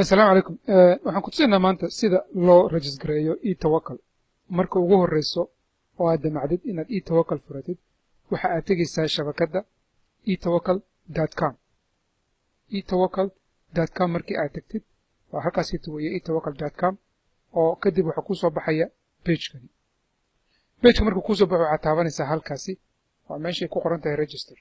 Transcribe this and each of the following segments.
Asalaamu calaykum. Waxaan ku tusaynaa maanta sida loo rajisgareeyo eTawakkal. Marka ugu horeyso oo aad damacdid inaad eTawakkal furatid, waxa aad tegeysaa shabakadda etawakal.com. etawakal.com markii aad tagtid, waa halkaasita weeye etawakal.com, oo kadib waxaa kusoo baxaya pagekani. Pageka markuu kusoo baxo, waxaad taabanaysaa halkaasi, waa meeshay ku qoran tahay register.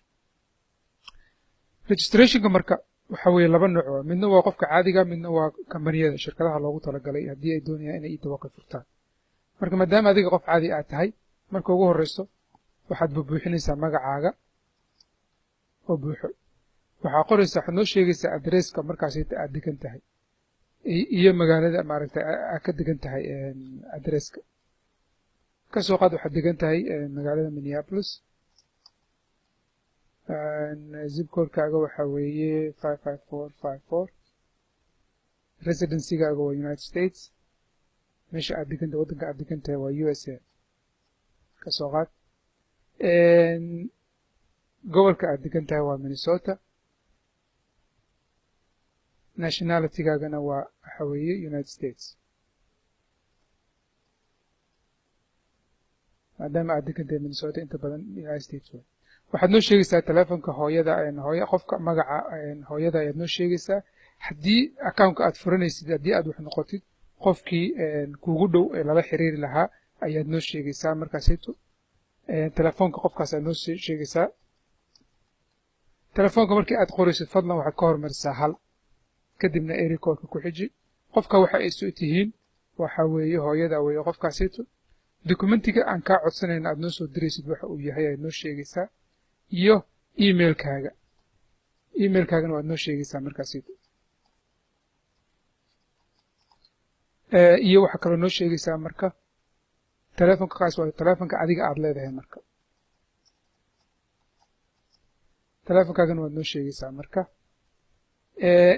Registrationka marka waxa weeye laba nooc waa: midna waa qofka caadiga, midna waa kambaniyada, shirkadaha loogu talagalay haddii ay doonayaan inay eTawakkal furtaan. Marka maadaama adiga qof caadi aad tahay, marka ugu horeyso waxaad bubuuxinaysaa magacaaga oo buuxo. Waxaa qoraysaa, waxaad noo sheegaysaa adresska markaasita aad degan tahay iyo magaalada maaragtay aad ka degan tahay adresska. Kasoo qaad waxaad degan tahay magaalada Minneapolis, zip codekaaga waxa weeye 55454, residencygaaga waa United States, meesha aad degan tahay, waddanka aad degan tahay waa USA. Kasoo qaad gobolka aad degan tahay waa Minnesota, nationalitygaagana waa waxa weeye United States. Maadaama aad degan tahay Minnesota, inta badan United States waay. Waxaad noo sheegaysaa telefonka hooyada, hooya qofka magaca hooyada ayaad noo sheegaysaa. Haddii accountka aad furanaysid, haddii aad wax noqotid, qofkii kuugu dhow ee lala xiriiri lahaa ayaad noo sheegaysaa. Markaasayto telefoonka qofkaas aad noo sheegaysaa. Telefoonka markii aad qoraysid, fadlan waxaad ka hormarisaa hal, kadibna area codeka ku xiji. Qofka waxa ay soo tihiin waxa weeye hooyada weeye qofkaasayto. Documentiga aan kaa codsanayna aad noo soo diraysid waxa uu yahay ayaad noo sheegaysaa, iyo emailkaaga. Emailkaagana waad noo sheegaysaa markaasayto. Iyo waxaa kaloo noo sheegaysaa marka telefonka kaas waa telefonka adiga aad leedahay. Marka telefonkaagana waad noo sheegaysaa. Marka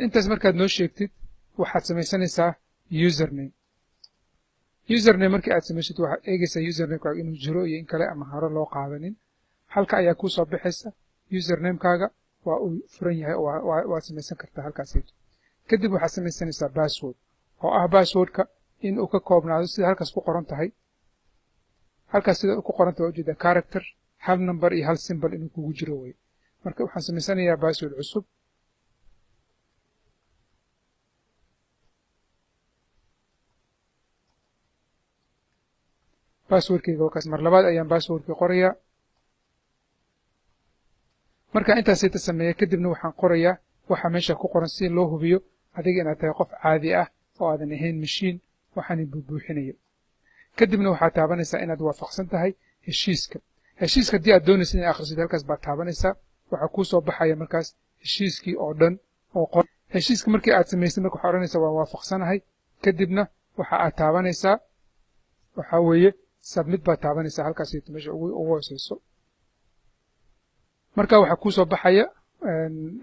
intaas markaad noo sheegtid, waxaad samaysanaysaa username. Username markii aad samaysid, waxaad eegaysaa usernamekaaga inuu jiro iyo in kale ama hore loo qaadanin. Halka ayaa kuu soo baxaysa, usernamekaaga waa uu furan yahay, waad samaysan kartaa halkaasayto. Kadib waxaad samaysanaysaa password, oo ah passwordka in uu ka koobnaado sida halkaas ku qoran tahay. Halkaas sida ku qoran tahay waa ujeedaa, character, hal number iyo hal symbol inuu kugu jiro wey. Marka waxaan samaysanayaa password cusub. Passwordkayga waa kaas. Mar labaad ayaan passwordkii qorayaa. Marka intaasayta sameeya, kadibna waxaan qorayaa waxa meesha ku qoran si loo hubiyo adiga inaad tahay qof caadi ah oo aadan ahayn mashiin waxaana buubuuxinayo. Kadibna waxaad taabanaysaa inaad waafaqsan tahay heshiiska. Heshiiska haddii aad doonaysid inaad akhrisid, halkaas baad taabanaysaa. Waxaa kuu soo baxaya markaas heshiiskii oo dhan oo qor. Heshiiska markii aad samaysay, marka waxaa odhanaysaa waan waafaqsanahay. Kadibna waxa aad taabanaysaa waxa weeye submit baad taabanaysaa, halkaasayto meesha ugu hooseyso. Marka waxaa kuu soo baxaya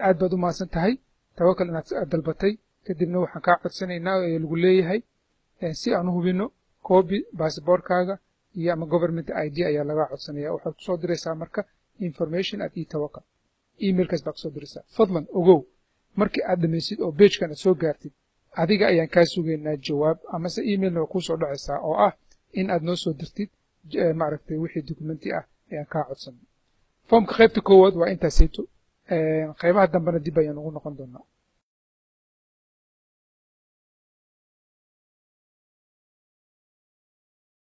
aad baad u mahadsan tahay Tawakal inaad dalbatay. Kadibna waxaan kaa codsanaynaa ee lagu leeyahay si aan u hubino copy basaboortkaaga iyo ama government ID ayaa lagaa codsanaya. Waxaad kusoo diraysaa marka information at eTawakkal, emailkaas baa kusoo diraysaa. Fadlan ogow, markii aad dhamaysid oo pagekan aad soo gaartid, adiga ayaan kaa sugaynaa jawaab amase emailna waa kuusoo dhacaysaa oo ah in aad noo soo dirtid maaragtay wixii documenti ah ayaan kaa codsanay. Foomka qaybta koowaad waa intaasayto. Qaybaha dambena dib ayaan ugu noqon doonaa.